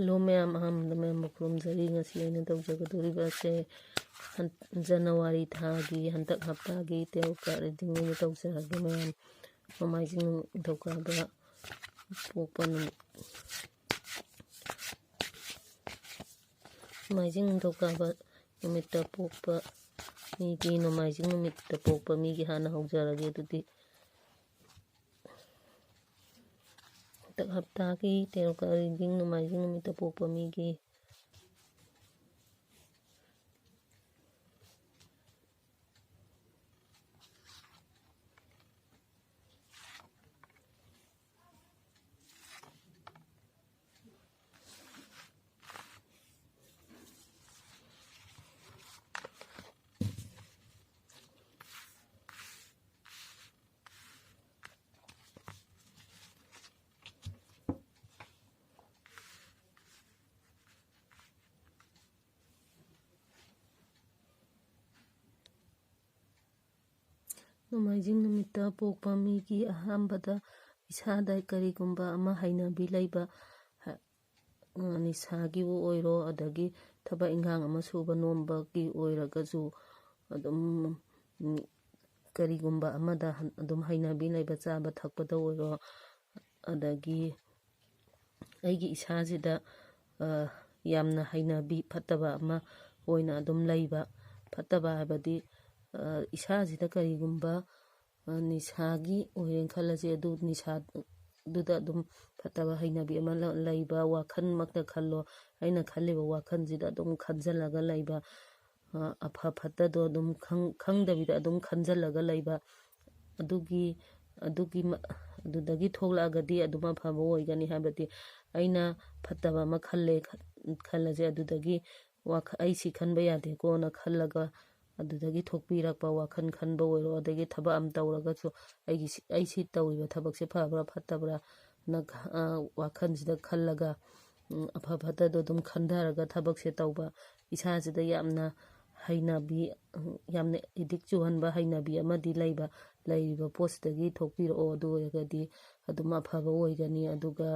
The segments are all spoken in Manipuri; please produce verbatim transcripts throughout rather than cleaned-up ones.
ꯍꯜꯂꯣ ꯃꯌꯥꯝ, ꯑꯍꯥꯟꯕꯗ ꯃꯌꯥꯝꯕꯨ ꯈꯨꯔꯨꯝꯖꯔꯤ꯫ ꯉꯁꯤ ꯑꯩꯅ ꯇꯧꯖꯒꯗꯧꯔꯤꯕ ꯑꯁꯦ ꯍꯟ-, ꯖꯅꯋꯥꯔꯤ ꯊꯥꯒꯤ, ꯍꯟꯗꯛ ꯍꯞꯇꯥꯒꯤ tarot card reading ꯑꯣꯏꯅ ꯇꯧꯖꯔꯒꯦ ꯃꯌꯥꯝ꯫ ꯅꯣꯡꯃꯥꯏꯖꯤꯡ ꯅꯤꯡꯊꯧꯀꯥꯕ ꯄꯣꯛꯄ ꯅꯨꯃꯤꯠ, ꯅꯣꯡꯃꯥꯏꯖꯤꯡ ꯅꯤꯡꯊꯧꯀꯥꯕ ꯅꯨꯃꯤꯠꯇ ꯄꯣꯛꯄ ꯃꯤꯒꯤ, ꯅꯣꯡꯃꯥꯏꯖꯤꯡ ꯅꯨꯃꯤꯠꯇ ꯄꯣꯛꯄ ꯃꯤꯒꯤ ꯍꯥꯟꯅ ꯍꯧꯖꯔꯒꯦ꯫ ꯑꯗꯨꯗꯤ ꯍꯟꯗꯛ ꯍꯞꯇꯥꯒꯤ tarot card reading ꯅꯣꯡꯃꯥꯏꯖꯤꯡ ꯅꯨꯃꯤꯠꯇ ꯄꯣꯛꯄ ꯃꯤꯒꯤ꯫ ꯅꯣꯡꯃꯥꯏꯖꯤꯡ ꯅꯨꯃꯤꯠꯇ ꯄꯣꯛꯄ ꯃꯤꯒꯤ ꯑꯍꯥꯟꯕꯗ ꯏꯁꯥꯗ ꯀꯔꯤꯒꯨꯝꯕ ꯑꯃ ꯍꯩꯅꯕꯤ ꯂꯩꯕ, ꯍ-, ꯑ, ꯅꯤꯁꯥꯒꯤꯕꯨ ꯑꯣꯏꯔꯣ, ꯑꯗꯒꯤ ꯊꯕꯛ ꯏꯟꯈꯥꯡ ꯑꯃ ꯁꯨꯕ ꯅꯣꯝꯕꯒꯤ ꯑꯣꯏꯔꯒꯁꯨ, ꯑꯗꯨꯝ, ꯎꯝ, ꯀꯔꯤꯒꯨꯝꯕ ꯑꯃꯗ ꯍꯟ-, ꯑꯗꯨꯝ ꯍꯩꯅꯕꯤ ꯂꯩꯕ, ꯆꯥꯕ ꯊꯛꯄꯗ ꯑꯣꯏꯔꯣ, ꯑꯗꯒꯤ ꯑꯩꯒꯤ ꯏꯁꯥꯁꯤꯗ, ꯑ, ꯌꯥꯝꯅ ꯍꯩꯅꯕꯤ ꯐꯠꯇꯕ ꯑꯃ ꯑꯣꯏꯅ ꯑꯗꯨꯝ ꯂꯩꯕ꯫ ꯐꯠꯇꯕ ꯍꯥꯏꯕꯗꯤ, ꯑ, ꯏꯁꯥꯁꯤꯗ ꯀꯔꯤꯒꯨꯝꯕ, ꯑ, ꯅꯤꯁꯥꯒꯤ ꯑꯣꯏꯔꯦꯅ ꯈꯜꯂꯁꯦ, ꯑꯗꯨ ꯅꯤꯁꯥꯗꯨꯗ ꯑꯗꯨꯝ ꯐꯠꯇꯕ ꯍꯩꯅꯕꯤ ꯑꯃ ꯂ-, ꯂꯩꯕ, ꯋꯥꯈꯜꯃꯛꯇ ꯈꯜꯂꯣ, ꯑꯩꯅ ꯈꯜꯂꯤꯕ ꯋꯥꯈꯜꯁꯤꯗ ꯑꯗꯨꯝ ꯈꯟꯖꯜꯂꯒ ꯂꯩꯕ, ꯑ, ꯑꯐ ꯐꯠꯇꯗꯣ ꯑꯗꯨꯝ ꯈꯪ-, ꯈꯪꯗꯕꯤꯗ ꯑꯗꯨꯝ ꯈꯟꯖꯜꯂꯒ ꯂꯩꯕ, ꯑꯗꯨꯒꯤ, ꯑꯗꯨꯒꯤ ꯃ-, ꯑꯗꯨꯗꯒꯤ ꯊꯣꯛꯂꯛꯑꯒꯗꯤ ꯑꯗꯨꯝ ꯑꯐꯕ ꯑꯣꯏꯒꯅꯤ꯫ ꯍꯥꯏꯕꯗꯤ ꯑꯩꯅ ꯐꯠꯇꯕ ꯑꯃ ꯈꯜꯂꯦ ꯈ-, ꯈꯜꯂꯁꯦ, ꯑꯗꯨꯗꯒꯤ ꯋꯥꯈ-, "ꯑꯩ ꯁꯤ ꯈꯟꯕ ꯌꯥꯗꯦꯀꯣꯅ" ꯈꯜꯂꯒ ꯑꯗꯨꯗꯒꯤ ꯊꯣꯛꯄꯤꯔꯛꯄ ꯋꯥꯈꯜ ꯈꯟꯕ ꯑꯣꯏꯔꯣ, ꯑꯗꯒꯤ ꯊꯕꯛ ꯑꯃ ꯇꯧꯔꯒꯁꯨ ꯑꯩꯒꯤ ꯁꯤ, ꯑꯩ ꯁꯤ ꯇꯧꯔꯤꯕ ꯊꯕꯛꯁꯦ ꯐꯕ꯭ꯔꯥ ꯐꯠꯇꯕ꯭ꯔꯥꯅ ꯈ-, ꯑ, ꯋꯥꯈꯜꯁꯤꯗ ꯈꯜꯂꯒ, ꯎꯝ, ꯑꯐ ꯐꯠꯇꯗꯣ ꯑꯗꯨꯝ ꯈꯟꯊꯔꯒ ꯊꯕꯛꯁꯦ ꯇꯧꯕ, ꯏꯁꯥꯁꯤꯗ ꯌꯥꯝꯅ ꯍꯩꯅꯕꯤ, ꯌꯥꯝꯅ addict ꯆꯨꯍꯟꯕ ꯍꯩꯅꯕꯤ ꯑꯃꯗꯤ ꯂꯩꯕ, ꯂꯩꯔꯤꯕ ꯄꯣꯠꯁꯤꯗꯒꯤ ꯊꯣꯛꯄꯤꯔꯛꯑꯣ꯫ ꯑꯗꯨ ꯑꯣꯏꯔꯒꯗꯤ ꯑꯗꯨꯝ ꯑꯐꯕ ꯑꯣꯏꯒꯅꯤ꯫ ꯑꯗꯨꯒ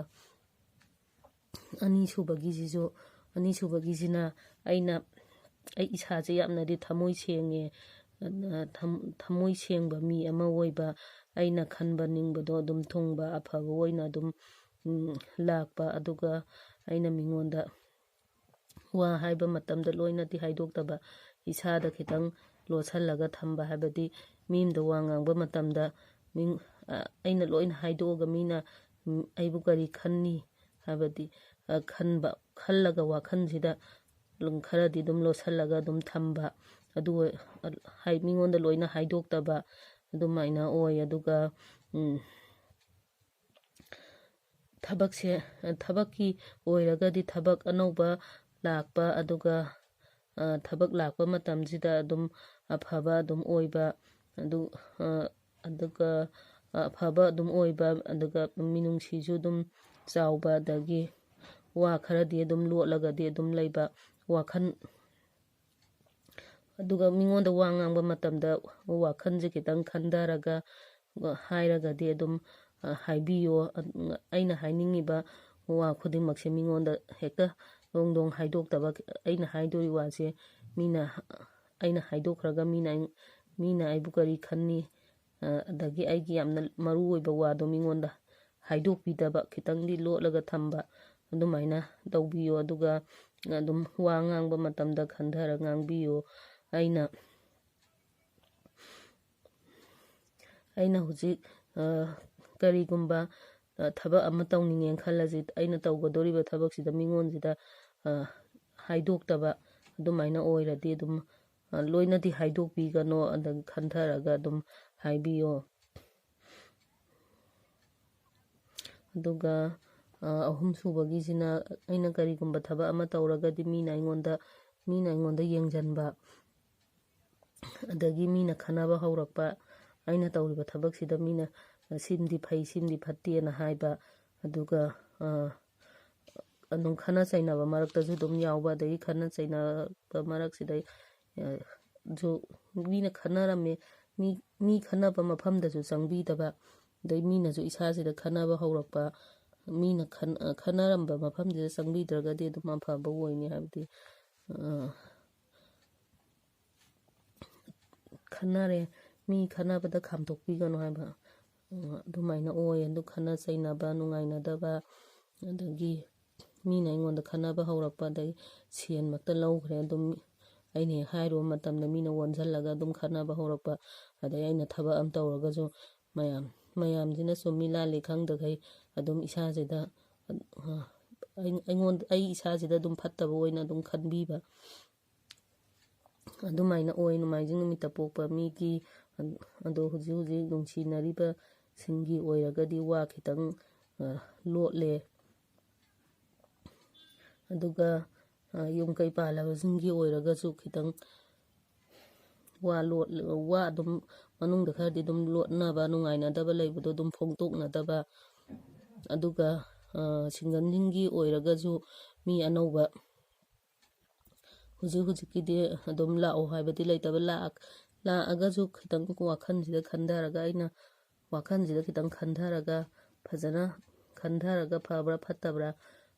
ꯑꯅꯤꯁꯨꯕꯒꯤꯁꯤꯁꯨ, ꯑꯅꯤꯁꯨꯕꯒꯤꯁꯤꯅ ꯑꯩꯅ, ꯑꯩ ꯏꯁꯥꯁꯦ ꯌꯥꯝꯅꯗꯤ ꯊꯃꯣꯏ ꯁꯦꯡꯉꯦ, ꯑ, ꯊꯝ-, ꯊꯃꯣꯏ ꯁꯦꯡꯕ ꯃꯤ ꯑꯃ ꯑꯣꯏꯕ, ꯑꯩꯅ ꯈꯟꯕ ꯅꯤꯡꯕꯗꯣ ꯑꯗꯨꯝ ꯊꯨꯡꯕ, ꯑꯐꯕ ꯑꯣꯏꯅ ꯑꯗꯨꯝ, ꯎꯝ, ꯂꯥꯛꯄ, ꯑꯗꯨꯒ ꯑꯩꯅ ꯃꯤꯉꯣꯟꯗ ꯋꯥ ꯍꯥꯏꯕ ꯃꯇꯝꯗ ꯂꯣꯏꯅꯗꯤ ꯍꯥꯏꯗꯣꯛꯇꯕ, ꯏꯁꯥꯗ ꯈꯤꯇꯪ ꯂꯣꯠꯁꯤꯜꯂꯒ ꯊꯝꯕ, ꯍꯥꯏꯕꯗꯤ ꯃꯤ ꯑꯃꯗ ꯋꯥ ꯉꯥꯡꯕ ꯃꯇꯝꯗ ꯃꯤ-, ꯑ, ꯑꯩꯅ ꯂꯣꯏꯅ ꯍꯥꯏꯗꯣꯛꯑꯒ ꯃꯤꯅ, ꯎꯝ, ꯑꯩꯕꯨ ꯀꯔꯤ ꯈꯟꯅꯤ ꯍꯥꯏꯕꯗꯤ, ꯑ, ꯈꯟꯕ, ꯈꯜꯂꯒ ꯋꯥꯈꯜꯁꯤꯗ ꯈꯔꯗꯤ ꯑꯗꯨꯝ ꯂꯣꯠꯁꯤꯜꯂꯒ ꯑꯗꯨꯝ ꯊꯝꯕ, ꯑꯗꯨ ꯑꯣꯏ-, ꯍꯥꯏ-, ꯃꯤꯉꯣꯟꯗ ꯂꯣꯏꯅ ꯍꯥꯏꯗꯣꯛꯇꯕ ꯑꯗꯨꯃꯥꯏꯅ ꯑꯣꯏ꯫ ꯑꯗꯨꯒ, ꯎꯝ, ꯊꯕꯛꯁꯦ, ꯊꯕꯛꯀꯤ ꯑꯣꯏꯔꯒꯗꯤ ꯊꯕꯛ ꯑꯅꯧꯕ ꯂꯥꯛꯄ, ꯑꯗꯨꯒ, ꯑ, ꯊꯕꯛ ꯂꯥꯛꯄ ꯃꯇꯝꯁꯤꯗ ꯑꯗꯨꯝ ꯑꯐꯕ ꯑꯗꯨꯝ ꯑꯣꯏꯕ, ꯑꯗꯨ, ꯑ, ꯑꯗꯨꯒ ꯑꯐꯕ ꯑꯗꯨꯝ ꯑꯣꯏꯕ, ꯑꯗꯨꯒ ꯃꯤꯅꯨꯡꯁꯤꯁꯨ ꯑꯗꯨꯝ ꯆꯥꯎꯕ, ꯑꯗꯒꯤ ꯋꯥ ꯈꯔꯗꯤ ꯑꯗꯨꯝ ꯂꯣꯠꯂꯒꯗꯤ ꯑꯗꯨꯝ ꯂꯩꯕ, ꯋꯥꯈꯜ, ꯑꯗꯨꯒ ꯃꯤꯉꯣꯟꯗ ꯋꯥ ꯉꯥꯡꯕ ꯃꯇꯝꯗ ꯋꯥꯈꯜꯁꯦ ꯈꯤꯇꯪ ꯈꯟꯊꯔꯒ ꯍꯥꯏꯔꯒꯗꯤ ꯑꯗꯨꯝ, ꯑ, ꯍꯥꯏꯕꯤꯌꯣ꯫ ꯑ, ꯑꯩꯅ ꯍꯥꯏꯅꯤꯡꯉꯤꯕ ꯋꯥ ꯈꯨꯗꯤꯡꯃꯛꯁꯦ ꯃꯤꯉꯣꯟꯗ ꯍꯦꯛꯇ ꯗꯣꯡ ꯗꯣꯡ ꯍꯥꯏꯗꯣꯛꯇꯕ, ꯑꯩꯅ ꯍꯥꯏꯗꯣꯔꯤ ꯋꯥꯁꯦ ꯃꯤꯅ, ꯑꯩꯅ ꯍꯥꯏꯗꯣꯛꯈ꯭ꯔꯒ ꯃꯤꯅ ꯑꯩ-, ꯃꯤꯅ ꯑꯩꯕꯨ ꯀꯔꯤ ꯈꯟꯅꯤ, ꯑ, ꯑꯗꯒꯤ ꯑꯩꯒꯤ ꯌꯥꯝꯅ ꯃꯔꯨ ꯑꯣꯏꯕ ꯋꯥꯗꯣ ꯃꯤꯉꯣꯟꯗ ꯍꯥꯏꯗꯣꯛꯄꯤꯗꯕ, ꯈꯤꯇꯪꯗꯤ ꯂꯣꯠꯂꯒ ꯊꯝꯕ, ꯑꯗꯨꯃꯥꯏꯅ ꯇꯧꯕꯤꯌꯣ꯫ ꯑꯗꯨꯒ ꯑꯗꯨꯝ ꯋꯥ ꯉꯥꯡꯕ ꯃꯇꯝꯗ ꯈꯟꯊꯔ ꯉꯥꯡꯕꯤꯌꯨ꯫ ꯑꯩꯅ, ꯑꯩꯅ ꯍꯧꯖꯤꯛ, ꯑ, ꯀꯔꯤꯒꯨꯝꯕ, ꯑ, ꯊꯕꯛ ꯑꯃ ꯇꯧꯅꯤꯡꯉꯦꯅ ꯈꯜꯂꯁꯤ, ꯑꯩꯅ ꯇꯧꯒꯗꯧꯔꯤꯕ ꯊꯕꯛꯁꯤꯗ ꯃꯤꯉꯣꯟꯁꯤꯗ, ꯑ, ꯍꯥꯏꯗꯣꯛꯇꯕ ꯑꯗꯨꯃꯥꯏꯅ ꯑꯣꯏꯔꯗꯤ ꯑꯗꯨꯝ, ꯑ, ꯂꯣꯏꯅꯗꯤ ꯍꯥꯏꯗꯣꯛꯄꯤꯒꯅꯣ, ꯑꯗ ꯈꯟꯊꯔꯒ ꯑꯗꯨꯝ ꯍꯥꯏꯕꯤꯌꯣ꯫ ꯑꯗꯨꯒ, ꯑ, ꯑꯍꯨꯝꯁꯨꯕꯒꯤꯁꯤꯅ ꯑꯩꯅ ꯀꯔꯤꯒꯨꯝꯕ ꯊꯕꯛ ꯑꯃ ꯇꯧꯔꯒꯗꯤ ꯃꯤꯅ ꯑꯩꯉꯣꯟꯗ, ꯃꯤꯅ ꯑꯩꯉꯣꯟꯗ ꯌꯦꯡꯁꯤꯟꯕ, ꯑꯗꯒꯤ ꯃꯤꯅ ꯈꯟꯅꯕ ꯍꯧꯔꯛꯄ, ꯑꯩꯅ ꯇꯧꯔꯤꯕ ꯊꯕꯛꯁꯤꯗ ꯃꯤꯅ, ꯑ, ꯁꯤꯃꯗꯤ ꯐꯩ, ꯁꯤꯃꯗꯤ ꯐꯠꯇꯦꯅ ꯍꯥꯏꯕ, ꯑꯗꯨꯒ, ꯑ, ꯑꯗꯨꯝ ꯈꯠꯅ ꯆꯩꯅꯕ ꯃꯔꯛꯇꯁꯨ ꯑꯗꯨꯝ ꯌꯥꯎꯕ, ꯑꯗꯒꯤ ꯈꯠꯅ ꯆꯩꯅꯕ ꯃꯔꯛꯁꯤꯗ, ꯑ, ꯁꯨ ꯃꯤꯅ ꯈꯠꯅꯔꯝꯃꯦ, ꯃꯤ, ꯃꯤ ꯈꯠꯅꯕ ꯃꯐꯝꯗꯁꯨ ꯆꯪꯕꯤꯗꯕ, ꯑꯗꯩ ꯃꯤꯅꯁꯨ ꯏꯁꯥꯁꯤꯗ ꯈꯠꯅꯕ ꯍꯧꯔꯛꯄ, ꯃꯤꯅ ꯈꯟ-, ꯑ, ꯈꯟꯅꯔꯝꯕ ꯃꯐꯝꯁꯤꯗ ꯆꯪꯕꯤꯗ꯭ꯔꯒꯗꯤ ꯑꯗꯨꯝ ꯑꯐꯕ ꯑꯣꯏꯅꯤ꯫ ꯍꯥꯏꯕꯗꯤ, ꯑ, ꯈꯟꯅꯔꯦ, ꯃꯤ ꯈꯟꯅꯕꯗ ꯈꯥꯝꯗꯣꯛꯄꯤꯒꯅꯨ ꯍꯥꯏꯕ, ꯑ, ꯑꯗꯨꯃꯥꯏꯅ ꯑꯣꯏ꯫ ꯑꯗꯨ ꯈꯠꯅ ꯆꯩꯅꯕ, ꯅꯨꯡꯉꯥꯏꯅꯗꯕ, ꯑꯗꯒꯤ ꯃꯤꯅ ꯑꯩꯉꯣꯟꯗ ꯈꯠꯅꯕ ꯍꯧꯔꯛꯄ, ꯑꯗꯩ ꯁꯦꯟꯃꯛꯇ ꯂꯧꯈ꯭ꯔꯦ꯫ ꯑꯗꯨꯝ ꯑꯩꯅ ꯍꯦꯛ ꯍꯥꯏꯔꯨꯕ ꯃꯇꯝꯗ ꯃꯤꯅ ꯑꯣꯟꯁꯤꯜꯂꯒ ꯑꯗꯨꯝ ꯈꯠꯅꯕ ꯍꯧꯔꯛꯄ, ꯑꯗꯩ ꯑꯩꯅ ꯊꯕꯛ ꯑꯃ ꯇꯧꯔꯒꯁꯨ ꯃꯌꯥꯝ, ꯃꯌꯥꯝꯁꯤꯅ ꯆꯨꯝꯃꯤ ꯂꯥꯜꯂꯤ ꯈꯪꯗꯈꯩ ꯑꯗꯨꯝ ꯏꯁꯥꯁꯤꯗ, ꯑ, ꯑꯩ-, ꯑꯩꯉꯣꯟꯗ, ꯑꯩ ꯏꯁꯥꯁꯤꯗ ꯑꯗꯨꯝ ꯐꯠꯇꯕ ꯑꯣꯏꯅ ꯑꯗꯨꯝ ꯈꯟꯕꯤꯕ꯫ ꯑꯗꯨꯃꯥꯏꯅ ꯑꯣꯏ ꯅꯣꯡꯃꯥꯏꯖꯤꯡ ꯅꯨꯃꯤꯠꯇ ꯄꯣꯛꯄ ꯃꯤꯒꯤ꯫ ꯑꯗꯣ ꯍꯧꯖꯤꯛ ꯍꯧꯖꯤꯛ ꯅꯨꯡꯁꯤꯅꯔꯤꯕꯁꯤꯡꯒꯤ ꯑꯣꯏꯔꯒꯗꯤ ꯋꯥ ꯈꯤꯇꯪ, ꯑ, ꯂꯣꯠꯂꯦ꯫ ꯑꯗꯨꯒ, ꯑ, ꯌꯨꯝ ꯀꯩ ꯄꯥꯜꯂꯕꯁꯤꯡꯒꯤ ꯑꯣꯏꯔꯒꯁꯨ ꯈꯤꯇꯪ ꯋꯥ ꯂꯣꯠ-, ꯋꯥ ꯑꯗꯨꯝ ꯃꯅꯨꯡꯗ ꯈꯔꯗꯤ ꯑꯗꯨꯝ ꯂꯣꯠꯅꯕ, ꯅꯨꯡꯉꯥꯏꯅꯗꯕ ꯂꯩꯕꯗꯣ ꯑꯗꯨꯝ ꯐꯣꯡꯗꯣꯛꯅꯗꯕ꯫ ꯑꯗꯨꯒ, ꯑ, ꯁꯤꯡꯒꯜꯁꯤꯡꯒꯤ ꯑꯣꯏꯔꯒꯁꯨ ꯃꯤ ꯑꯅꯧꯕ ꯍꯧꯖꯤꯛ ꯍꯧꯖꯤꯛꯀꯤꯗꯤ ꯑꯗꯨꯝ ꯂꯥꯛꯑꯣ ꯍꯥꯏꯕꯗꯤ ꯂꯩꯇꯕ, ꯂꯥꯛ-, ꯂꯥꯛꯑꯒꯁꯨ ꯈꯤꯇꯪ ꯋꯥꯈꯜꯁꯤꯗ ꯈꯟꯊꯔꯒ, ꯑꯩꯅ ꯋꯥꯈꯜꯁꯤꯗ ꯈꯤꯇꯪ ꯈꯟꯊꯔꯒ, ꯐꯖꯅ ꯈꯟꯊꯔꯒ, ꯐꯕ꯭ꯔꯥ ꯐꯠꯇꯕ꯭ꯔꯥ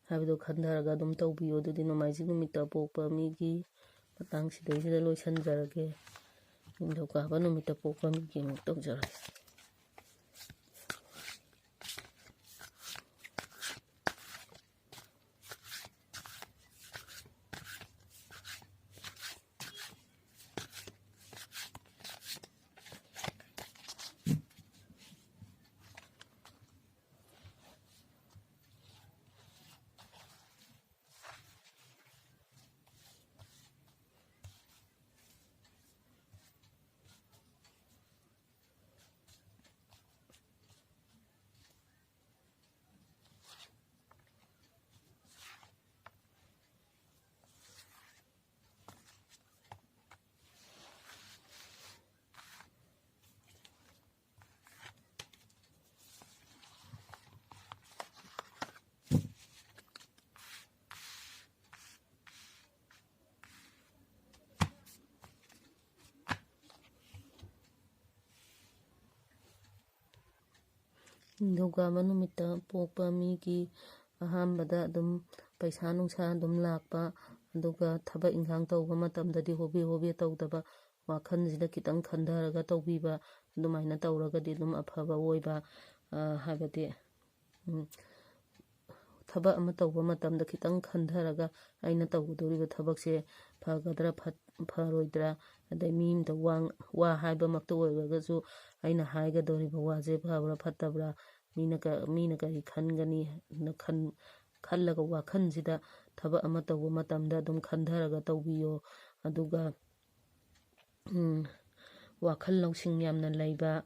ꯍꯥꯏꯕꯗꯣ ꯈꯟꯊꯔꯒ ꯑꯗꯨꯝ ꯇꯧꯕꯤꯌꯨ꯫ ꯑꯗꯨꯗꯤ ꯅꯣꯡꯃꯥꯏꯖꯤꯡ ꯅꯨꯃꯤꯠꯇ ꯄꯣꯛꯄ ꯃꯤꯒꯤ ꯃꯇꯥꯡꯁꯤꯗꯩꯁꯤꯗ ꯂꯣꯏꯁꯤꯟꯖꯔꯒꯦ꯫ ꯅꯤꯡꯊꯧꯀꯥꯕ ꯅꯨꯃꯤꯠꯇ ꯄꯣꯛꯄ ꯃꯤꯒꯤ ꯑꯃꯨꯛ ꯇꯧꯖꯔꯒꯦ꯫ ꯅꯤꯡꯊꯧꯀꯥꯕ ꯅꯨꯃꯤꯠꯇ ꯄꯣꯛꯄ ꯃꯤꯒꯤ ꯑꯍꯥꯟꯕꯗ ꯑꯗꯨꯝ ꯄꯩꯁꯥ ꯅꯨꯡꯁꯥ ꯑꯗꯨꯝ ꯂꯥꯛꯄ, ꯑꯗꯨꯒ ꯊꯕꯛ ꯏꯟꯈꯥꯡ ꯇꯧꯕ ꯃꯇꯝꯗꯗꯤ ꯍꯣꯕꯦ ꯍꯣꯕꯦ ꯇꯧꯗꯕ, ꯋꯥꯈꯜꯁꯤꯗ ꯈꯤꯇꯪ ꯈꯟꯊꯔꯒ ꯇꯧꯕꯤꯕ, ꯑꯗꯨꯃꯥꯏꯅ ꯇꯧꯔꯒꯗꯤ ꯑꯗꯨꯝ ꯑꯐꯕ ꯑꯣꯏꯕ, ꯍꯥꯏꯕꯗꯤ ꯊꯕꯛ ꯑꯃ ꯇꯧꯕ ꯃꯇꯝꯗ ꯈꯤꯇꯪ ꯈꯟꯊꯔꯒ ꯑꯩꯅ ꯇꯧꯒꯗꯧꯔꯤꯕ ꯊꯕꯛꯁꯦ ꯐꯒꯗ꯭ꯔꯥ ꯐꯔꯣꯏꯗ꯭ꯔꯥ, ꯑꯗꯩ ꯃꯤ ꯑꯃꯗ ꯋꯥ ꯍꯥꯏꯕꯃꯛꯇ ꯑꯣꯏꯔꯒꯁꯨ ꯑꯩꯅ ꯍꯥꯏꯒꯗꯧꯔꯤꯕ ꯋꯥꯁꯦ ꯐꯕ꯭ꯔꯥ ꯐꯠꯇꯕ꯭ꯔꯥ, ꯃꯤꯅ ꯃꯤꯅ ꯀꯔꯤ ꯈꯟꯒꯅꯤ ꯈꯜꯂꯒ ꯋꯥꯈꯜꯁꯤꯗ ꯊꯕꯛ ꯑꯃ ꯇꯧꯕ ꯃꯇꯝꯗ ꯑꯗꯨꯝ ꯈꯟꯊꯔꯒ ꯇꯧꯕꯤꯌꯣ꯫ ꯑꯗꯨꯒ ꯋꯥꯈꯜ ꯂꯧꯁꯤꯡ ꯌꯥꯝꯅ ꯂꯩꯕ,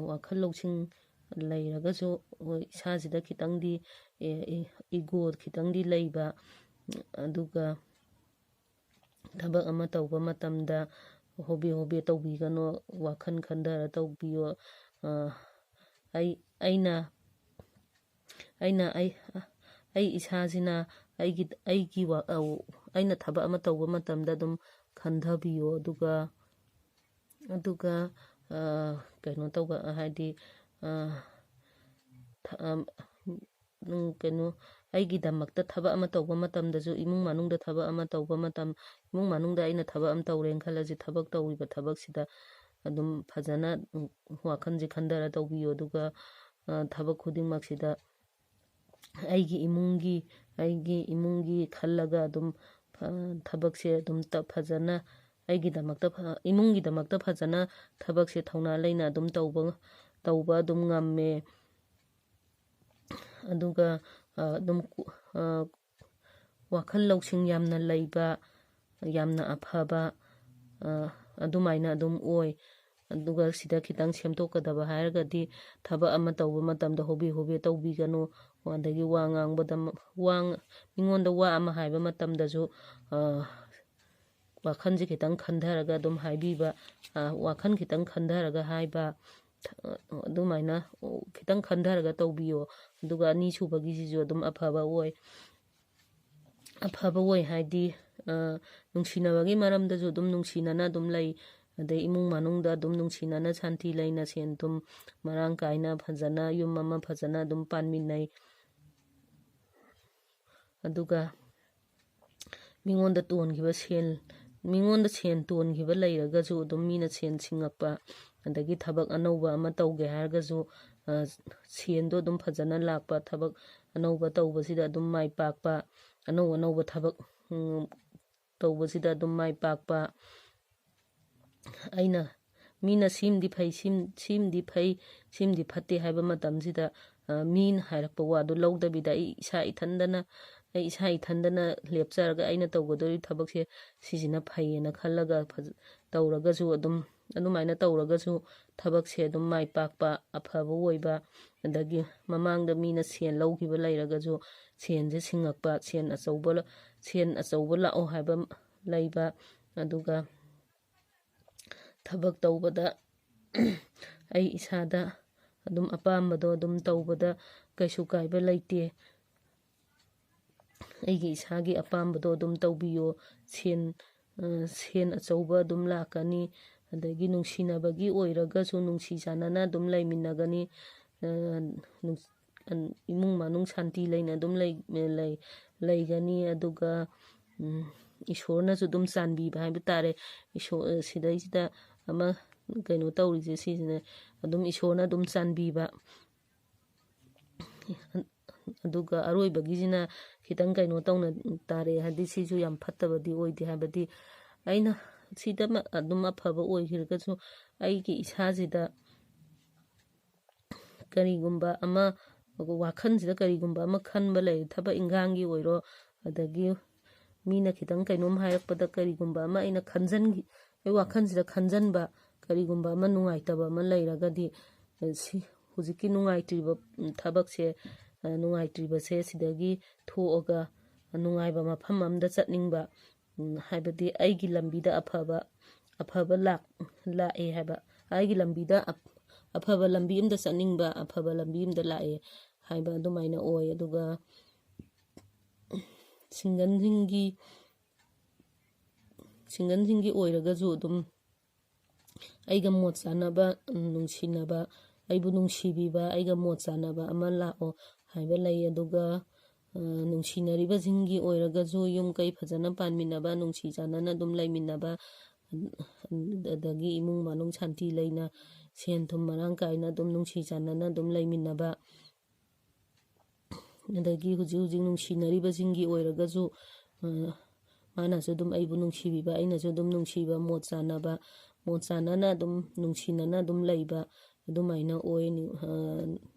ꯋꯥꯈꯜ ꯂꯧꯁꯤꯡ ꯂꯩꯔꯒꯁꯨ ꯏꯁꯥꯁꯤꯗ ꯈꯤꯇꯪꯗꯤ ꯏꯒꯣ ꯈꯤꯇꯪꯗꯤ ꯂꯩꯕ, ꯑꯗꯨꯒ ꯊꯕꯛ ꯑꯃ ꯇꯧꯕ ꯃꯇꯝꯗ ꯍꯣꯕꯦ ꯍꯣꯕꯦ ꯇꯧꯕꯤꯒꯅꯣ, ꯋꯥꯈꯜ ꯈꯟꯊꯔ ꯇꯧꯕꯤꯌꯣ꯫ ꯑꯩ ꯑꯩꯅ ꯑꯩꯅ ꯑꯩ ꯑꯩ ꯏꯁꯥꯁꯤꯅ ꯑꯩꯒꯤ ꯑꯩꯒꯤ ꯑꯩꯅ ꯊꯕꯛ ꯑꯃ ꯇꯧꯕ ꯃꯇꯝꯗ ꯑꯗꯨꯝ ꯈꯟꯊꯕꯤꯌꯣ꯫ ꯑꯗꯨꯒ ꯑꯗꯨꯒ ꯀꯩꯅꯣ ꯇꯧꯕ, ꯍꯥꯏꯗꯤ ꯀꯩꯅꯣ ꯑꯩꯒꯤꯗꯃꯛꯇ ꯊꯕꯛ ꯑꯃ ꯇꯧꯕ ꯃꯇꯝꯗꯁꯨ, ꯏꯃꯨꯡ ꯃꯅꯨꯡꯗ ꯊꯕꯛ ꯑꯃ ꯇꯧꯕ ꯃꯇꯝ, ꯏꯃꯨꯡ ꯃꯅꯨꯡꯗ ꯑꯩꯅ ꯊꯕꯛ ꯑꯃ ꯇꯧꯔꯦꯅ ꯈꯜꯂꯁꯤ, ꯊꯕꯛ ꯇꯧꯔꯤꯕ ꯊꯕꯛꯁꯤꯗ ꯑꯗꯨꯝ ꯐꯖꯅ ꯋꯥꯈꯜꯁꯦ ꯈꯟꯊꯔ ꯇꯧꯕꯤꯌꯨ꯫ ꯑꯗꯨꯒ ꯊꯕꯛ ꯈꯨꯗꯤꯡꯃꯛꯁꯤꯗ ꯑꯩꯒꯤ ꯏꯃꯨꯡꯒꯤ ꯑꯩꯒꯤ ꯏꯃꯨꯡꯒꯤ ꯈꯜꯂꯒ ꯑꯗꯨꯝ ꯊꯕꯛꯁꯦ ꯑꯗꯨꯝ ꯐꯖꯅ ꯑꯩꯒꯤꯗꯃꯛꯇ ꯏꯃꯨꯡꯒꯤꯗꯃꯛꯇ ꯐꯖꯅ ꯊꯕꯛꯁꯦ ꯊꯧꯅꯥ ꯂꯩꯅ ꯑꯗꯨꯝ ꯇꯧꯕ ꯇꯧꯕ ꯑꯗꯨꯝ ꯉꯝꯃꯦ꯫ ꯑꯗꯨꯒ ꯑꯗꯨꯝ ꯋꯥꯈꯜ ꯂꯧꯁꯤꯡ ꯌꯥꯝꯅ ꯂꯩꯕ, ꯌꯥꯝꯅ ꯑꯐꯕ ꯑꯗꯨꯃꯥꯏꯅ ꯑꯗꯨꯝ ꯑꯣꯏ꯫ ꯑꯗꯨꯒ ꯁꯤꯗ ꯈꯤꯇꯪ ꯁꯦꯝꯗꯣꯛꯀꯗꯕ ꯍꯥꯏꯔꯒꯗꯤ, ꯊꯕꯛ ꯑꯃ ꯇꯧꯕ ꯃꯇꯝꯗ ꯍꯣꯕꯦ ꯍꯣꯕꯦ ꯇꯧꯕꯤꯒꯅꯨ꯫ ꯑꯗꯒꯤ ꯋꯥ ꯉꯥꯡꯕꯗ, ꯋꯥ, ꯃꯤꯉꯣꯟꯗ ꯋꯥ ꯑꯃ ꯍꯥꯏꯕ ꯃꯇꯝꯗꯁꯨ ꯋꯥꯈꯜꯁꯦ ꯈꯤꯇꯪ ꯈꯟꯊꯔꯒ ꯑꯗꯨꯝ ꯍꯥꯏꯕꯤꯕ, ꯋꯥꯈꯜ ꯈꯤꯇꯪ ꯈꯟꯊꯔꯒ ꯍꯥꯏꯕ, ꯑꯗꯨꯃꯥꯏꯅ ꯈꯤꯇꯪ ꯈꯟꯊꯔꯒ ꯇꯧꯕꯤꯌꯣ꯫ ꯑꯗꯨꯒ ꯑꯅꯤꯁꯨꯕꯒꯤꯁꯤꯁꯨ ꯑꯗꯨꯝ ꯑꯐꯕ ꯑꯣꯏ꯫ ꯑꯐꯕ ꯑꯣꯏ ꯍꯥꯏꯗꯤ, ꯅꯨꯡꯁꯤꯅꯕꯒꯤ ꯃꯔꯝꯗꯁꯨ ꯑꯗꯨꯝ ꯅꯨꯡꯁꯤꯅꯅ ꯑꯗꯨꯝ ꯂꯩ꯫ ꯑꯗꯩ ꯏꯃꯨꯡ ꯃꯅꯨꯡꯗ ꯑꯗꯨꯝ ꯅꯨꯡꯁꯤꯅꯅ ꯁꯥꯟꯇꯤ ꯂꯩꯅ ꯁꯦꯟ ꯊꯨꯝ ꯃꯔꯥꯡ ꯀꯥꯏꯅ ꯐꯖꯅ ꯌꯨꯝ ꯑꯃ ꯐꯖꯅ ꯑꯗꯨꯝ ꯄꯥꯟꯃꯤꯟꯅꯩ꯫ ꯑꯗꯨꯒ ꯃꯤꯉꯣꯟꯗ ꯇꯣꯟꯈꯤꯕ ꯁꯦꯟ, ꯃꯤꯉꯣꯟꯗ ꯁꯦꯟ ꯇꯣꯟꯈꯤꯕ ꯂꯩꯔꯒꯁꯨ ꯑꯗꯨꯝ ꯃꯤꯅ ꯁꯦꯟ ꯁꯤꯡꯉꯛꯄ, ꯑꯗꯒꯤ ꯊꯕꯛ ꯑꯅꯧꯕ ꯑꯃ ꯇꯧꯒꯦ ꯍꯥꯏꯔꯒꯁꯨ, ꯑ, ꯁꯦꯟꯗꯣ ꯑꯗꯨꯝ ꯐꯖꯅ ꯂꯥꯛꯄ, ꯊꯕꯛ ꯑꯅꯧꯕ ꯇꯧꯕꯁꯤꯗ ꯑꯗꯨꯝ ꯃꯥꯏ ꯄꯥꯛꯄ, ꯑꯅꯧ ꯑꯅꯧꯕ ꯊꯕꯛ, ꯎꯝ, ꯇꯧꯕꯁꯤꯗ ꯑꯗꯨꯝ ꯃꯥꯏ ꯄꯥꯛꯄ꯫ ꯑꯩꯅ, ꯃꯤꯅ ꯁꯤꯃꯗꯤ ꯐꯩ, ꯁꯤꯝ-, ꯁꯤꯃꯗꯤ ꯐꯩ, ꯁꯤꯃꯗꯤ ꯐꯠꯇꯦ ꯍꯥꯏꯕ ꯃꯇꯝꯁꯤꯗ, ꯑ, ꯃꯤꯅ ꯍꯥꯏꯔꯛꯄ ꯋꯥꯗꯨ ꯂꯧꯗꯕꯤꯗ ꯑꯩ ꯏꯁꯥ ꯏꯊꯟꯗꯅ, ꯑꯩ ꯏꯁꯥ ꯏꯊꯟꯗꯅ ꯂꯦꯞꯆꯔꯒ ꯑꯩꯅ ꯇꯧꯒꯗꯧꯔꯤꯕ ꯊꯕꯛꯁꯦ ꯁꯤꯁꯤꯅ ꯐꯩꯌꯦꯅ ꯈꯜꯂꯒ ꯐꯖ-, ꯇꯧꯔꯒꯁꯨ ꯑꯗꯨꯝ, ꯑꯗꯨꯃꯥꯏꯅ ꯇꯧꯔꯒꯁꯨ ꯊꯕꯛꯁꯦ ꯑꯗꯨꯝ ꯃꯥꯏ ꯄꯥꯛꯄ, ꯑꯐꯕ ꯑꯣꯏꯕ, ꯑꯗꯒꯤ ꯃꯃꯥꯡꯗ ꯃꯤꯅ ꯁꯦꯟ ꯂꯧꯈꯤꯕ ꯂꯩꯔꯒꯁꯨ ꯁꯦꯟꯁꯦ ꯁꯤꯡꯉꯛꯄ, ꯁꯦꯟ ꯑꯆꯧꯕ ꯂ-, ꯁꯦꯟ ꯑꯆꯧꯕ ꯂꯥꯛꯑꯣ ꯍꯥꯏꯕ ꯂꯩꯕ, ꯑꯗꯨꯒ ꯊꯕꯛ ꯇꯧꯕꯗ ꯑꯩ ꯏꯁꯥꯗ ꯑꯗꯨꯝ ꯑꯄꯥꯝꯕꯗꯣ ꯑꯗꯨꯝ ꯇꯧꯕꯗ ꯀꯩꯁꯨ ꯀꯥꯏꯕ ꯂꯩꯇꯦ꯫ ꯑꯩꯒꯤ ꯏꯁꯥꯒꯤ ꯑꯄꯥꯝꯕꯗꯣ ꯑꯗꯨꯝ ꯇꯧꯕꯤꯌꯣ꯫ ꯁꯦꯟ, ꯑ, ꯁꯦꯟ ꯑꯆꯧꯕ ꯑꯗꯨꯝ ꯂꯥꯛꯀꯅꯤ꯫ ꯑꯗꯒꯤ ꯅꯨꯡꯁꯤꯅꯕꯒꯤ ꯑꯣꯏꯔꯒꯁꯨ ꯅꯨꯡꯁꯤ ꯆꯥꯟꯅꯅ ꯑꯗꯨꯝ ꯂꯩꯃꯤꯟꯅꯒꯅꯤ꯫ ꯑ, ꯅꯨꯡ-, ꯑꯟ-, ꯏꯃꯨꯡ ꯃꯅꯨꯡ ꯁꯥꯟꯇꯤ ꯂꯩꯅ ꯑꯗꯨꯝ ꯂꯩ-, ꯂꯩ-, ꯂꯩꯒꯅꯤ꯫ ꯑꯗꯨꯒ, ꯎꯝ, ꯏꯁꯣꯔꯅꯁꯨ ꯑꯗꯨꯝ ꯆꯥꯟꯕꯤꯕ ꯍꯥꯏꯕ ꯇꯥꯔꯦ꯫ ꯏꯁꯣꯔ, ꯁꯤꯗꯩꯁꯤꯗ ꯑꯃ ꯀꯩꯅꯣ ꯇꯧꯔꯤꯁꯦ ꯁꯤꯁꯤꯅ ꯑꯗꯨꯝ ꯏꯁꯣꯔꯅ ꯑꯗꯨꯝ ꯆꯥꯟꯕꯤꯕ꯫ ꯑꯗꯨꯒ ꯑꯔꯣꯏꯕꯒꯤꯁꯤꯅ ꯈꯤꯇꯪ ꯀꯩꯅꯣ ꯇꯧꯅ ꯇꯥꯔꯦ, ꯍꯥꯏꯗꯤ ꯁꯤꯁꯨ ꯌꯥꯝ ꯐꯠꯇꯕꯗꯤ ꯑꯣꯏꯗꯦ꯫ ꯍꯥꯏꯕꯗꯤ ꯑꯩꯅ ꯁꯤꯗ ꯃ-, ꯑꯗꯨꯝ ꯑꯐꯕ ꯑꯣꯏꯈ꯭ꯔꯒꯁꯨ ꯑꯩꯒꯤ ꯏꯁꯥꯁꯤꯗ ꯀꯔꯤꯒꯨꯝꯕ ꯑꯃ, ꯋꯥꯈꯜꯁꯤꯗ ꯀꯔꯤꯒꯨꯝꯕ ꯑꯃ ꯈꯟꯕ ꯂꯩꯔꯦ, ꯊꯕꯛ ꯏꯟꯈꯥꯡꯒꯤ ꯑꯣꯏꯔꯣ, ꯑꯗꯒꯤ ꯃꯤꯅ ꯈꯤꯇꯪ ꯀꯩꯅꯣꯝ ꯍꯥꯏꯔꯛꯄꯗ ꯀꯔꯤꯒꯨꯝꯕ ꯑꯃ ꯑꯩꯅ ꯈꯟꯖꯟꯈꯤ-, ꯑꯩ ꯋꯥꯈꯜꯁꯤꯗ ꯈꯟꯖꯟꯕ ꯀꯔꯤꯒꯨꯝꯕ ꯑꯃ ꯅꯨꯡꯉꯥꯏꯇꯕ ꯑꯃ ꯂꯩꯔꯒꯗꯤ, ꯑ, ꯁꯤ ꯍꯧꯖꯤꯛꯀꯤ ꯅꯨꯡꯉꯥꯏꯇ꯭ꯔꯤꯕ, ꯎꯝ, ꯊꯕꯛꯁꯦ, ꯑ, ꯅꯨꯡꯉꯥꯏꯇ꯭ꯔꯤꯕꯁꯦ ꯁꯤꯗꯒꯤ ꯊꯣꯛꯑꯒ ꯅꯨꯡꯉꯥꯏꯕ ꯃꯐꯝ ꯑꯃꯗ ꯆꯠꯅꯤꯡꯕ, ꯎꯝ, ꯍꯥꯏꯕꯗꯤ ꯑꯩꯒꯤ ꯂꯝꯕꯤꯗ ꯑꯐꯕ, ꯑꯐꯕ ꯂꯥꯛ-, ꯂꯥꯛꯑꯦ ꯍꯥꯏꯕ, ꯑꯩꯒꯤ ꯂꯝꯕꯤꯗ ꯑꯐ-, ꯑꯐꯕ ꯂꯝꯕꯤ ꯑꯃꯗ ꯆꯠꯅꯤꯡꯕ, ꯑꯐꯕ ꯂꯝꯕꯤ ꯑꯃꯗ ꯂꯥꯛꯑꯦ ꯍꯥꯏꯕ ꯑꯗꯨꯃꯥꯏꯅ ꯑꯣꯏ꯫ ꯑꯗꯨꯒ ꯁꯤꯡꯒꯜꯁꯤꯡꯒꯤ, ꯁꯤꯡꯒꯜꯁꯤꯡꯒꯤ ꯑꯣꯏꯔꯒꯁꯨ ꯑꯗꯨꯝ ꯑꯩꯒ ꯃꯣꯠ ꯆꯥꯅꯕ, ꯎꯝ, ꯅꯨꯡꯁꯤꯅꯕ, ꯑꯩꯕꯨ ꯅꯨꯡꯁꯤꯕꯤꯕ, ꯑꯩꯒ ꯃꯣꯠ ꯆꯥꯅꯕ ꯑꯃ ꯂꯥꯛꯑꯣ ꯍꯥꯏꯕ ꯂꯩ꯫ ꯑꯗꯨꯒ, ꯑ, ꯅꯨꯡꯁꯤꯅꯔꯤꯕꯁꯤꯡꯒꯤ ꯑꯣꯏꯔꯒꯁꯨ ꯌꯨꯝ ꯀꯩ ꯐꯖꯅ ꯄꯥꯟꯃꯤꯟꯅꯕ, ꯅꯨꯡꯁꯤ ꯆꯥꯟꯅꯅ ꯑꯗꯨꯝ ꯂꯩꯃꯤꯟꯅꯕ, ꯑꯗꯒꯤ ꯏꯃꯨꯡ ꯃꯅꯨꯡ ꯁꯥꯟꯇꯤ ꯂꯩꯅ, ꯁꯦꯟ ꯊꯨꯝ ꯃꯔꯥꯡ ꯀꯥꯏꯅ ꯑꯗꯨꯝ ꯅꯨꯡꯁꯤ ꯆꯥꯟꯅꯅ ꯑꯗꯨꯝ ꯂꯩꯃꯤꯟꯅꯕ, ꯑꯗꯒꯤ ꯍꯧꯖꯤꯛ ꯍꯧꯖꯤꯛ ꯅꯨꯡꯁꯤꯅꯔꯤꯕꯁꯤꯡꯒꯤ ꯑꯣꯏꯔꯒꯁꯨ, ꯑ, ꯃꯥꯅꯁꯨ ꯑꯗꯨꯝ ꯑꯩꯕꯨ ꯅꯨꯡꯁꯤꯕꯤꯕ, ꯑꯩꯅꯁꯨ ꯑꯗꯨꯝ ꯅꯨꯡꯁꯤꯕ, ꯃꯣꯠ ꯆꯥꯟꯅꯕ, ꯃꯣꯠ ꯆꯥꯟꯅꯅ ꯑꯗꯨꯝ ꯅꯨꯡꯁꯤꯅꯅ ꯑꯗꯨꯝ ꯂꯩꯕ, ꯑꯗꯨꯃꯥꯏꯅ ꯑꯣꯏ꯫ ꯅꯤꯡ-, ꯑ,